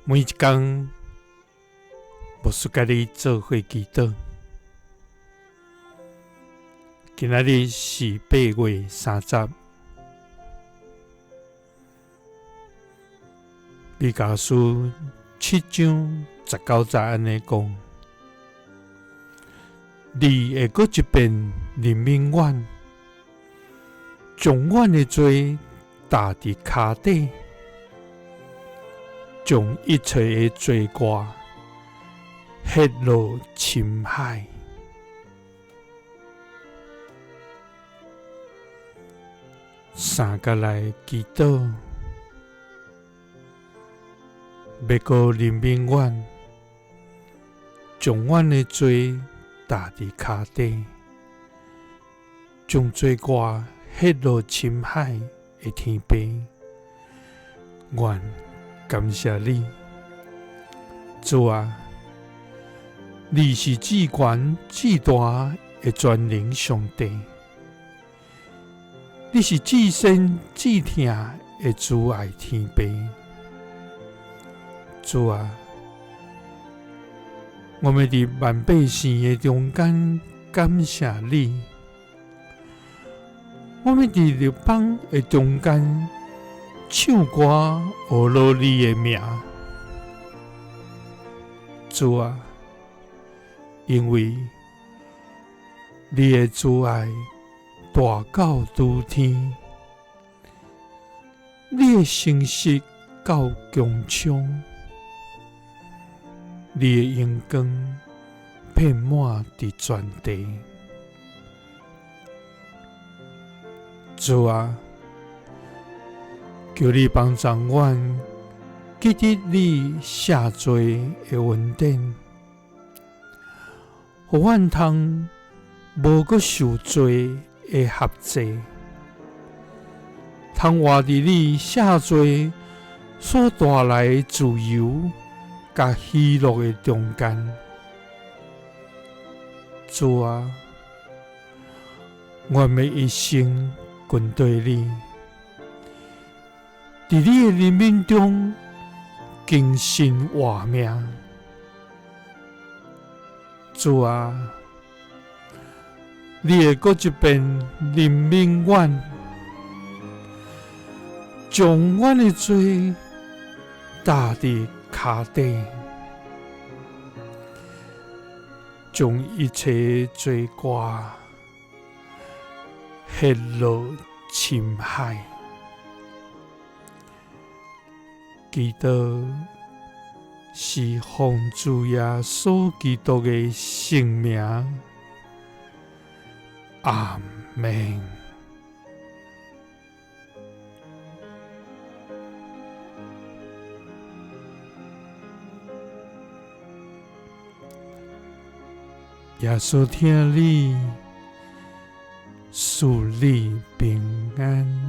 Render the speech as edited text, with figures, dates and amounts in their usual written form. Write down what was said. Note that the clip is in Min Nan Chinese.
每一工，牧師佮你做伙祈禱。今仔日是8月30，彌迦書7章19節按呢講：你會閣一遍憐憫阮，將阮的罪擔佇跤底。將一切的罪過撇落深海。三角來祈禱，欲閣憐憫阮，將阮的罪擔佇跤底，將罪過撇落深海的天父，阮感謝你，主啊，你是至懸至大的全能上帝，你是至聖至疼的慈愛天父。主啊，我們佇萬百姓的中間感謝你，我們佇列邦的中間唱歌學羅你的名，主啊，因為你的慈愛大到諸天，你的誠實到穹蒼，你的榮光遍滿佇全地。主啊，求你幫助阮記得你赦罪的恩典，予阮通無閣受罪的轄制，通活佇你赦罪所帶來的自由佮喜樂的中間。主啊，阮欲一生跟隨你，佇你的憐憫中更新活命。主啊，你會閣一遍憐憫阮，將阮的罪擔佇跤底，將一切罪過撇落深海。祈禱是奉主耶穌基督的聖名，阿們。耶穌疼你，賜你平安。